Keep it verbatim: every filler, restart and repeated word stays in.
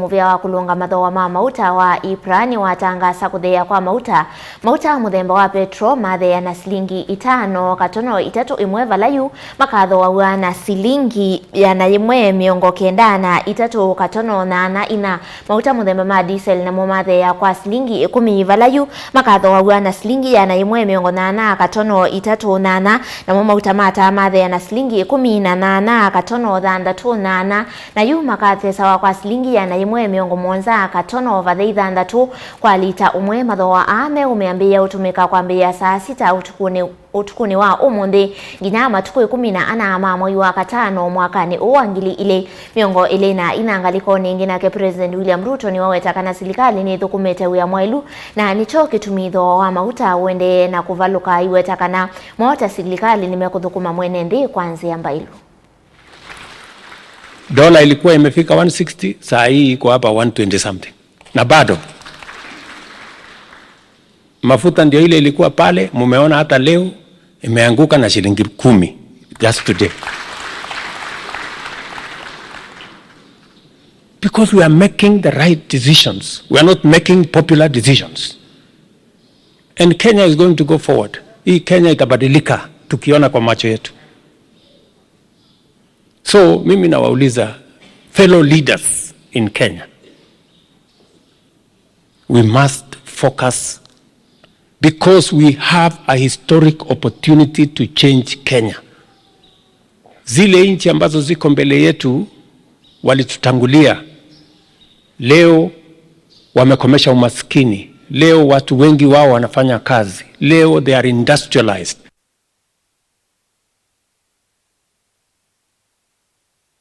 mũvĩa wa kũlũnga mathooa ma mauta wa EPRA nĩwatangaasa kũtheea kwa mauta. Mauta mũthemba wa petro matheea na silingi itano katono itatũ ĩmwe, vala yu makathooaw'a na silingi ĩana yĩmwe mĩongo kenda na itatũ katono nyaanya ina. Mauta mũthemba ma diesel namo matheea kwa silingi ĩkũmi, vala yu makathooaw'a na silingi ĩana yĩmwe mĩongo nyaanya katono itatũ nyaanya. Namo mauta ma taa matheea na silingi ĩkũmi na nyaanya katono thanthatũ nyaanya, na yu makathesawa kwa silingi ĩana yĩmwe mĩongo mũonza katono vathe ithanthatũ kwa lita ũmwe. Mathooa aa meũmĩambĩĩa ũtũmĩka kwambĩĩa saa sita ũtukũnĩ, ũtukũnĩ wa ũmũnthĩ nginya matukũ ĩkũmi na ana ma mwei wa katano mwakanĩ ũũ wa ngili ilĩ mĩongo ĩlĩ na inya. Ngalĩkonĩ ĩngĩ, nake President William Ruto nĩwaweta kana silikalĩ nĩthũkũmĩte wĩa mwaĩlu, na nĩkyo kĩtumi thooa wa mauta ũendee na kũvalũka, aiweta kana mo ta silikalĩ nĩmekũthũkũma mwene nthĩ kwa nzĩa mbaĩlu. Dola ilikuwa imefika one sixty, saa hii iko hapa one twenty something. Na bado mafuta ndio ile ilikuwa pale, mumeona hata leo imeanguka na shilingi kumi just today. Because we are making the right decisions. We are not making popular decisions. And Kenya is going to go forward. Hii Kenya itabadilika tukiona kwa macho yetu. So, mimi nawauliza fellow leaders in Kenya, we must focus because we have a historic opportunity to change Kenya. Zile nchi ambazo ziko mbele yetu walitutangulia, leo wamekomesha umaskini. Leo watu wengi wao wanafanya kazi. Leo they are industrialized.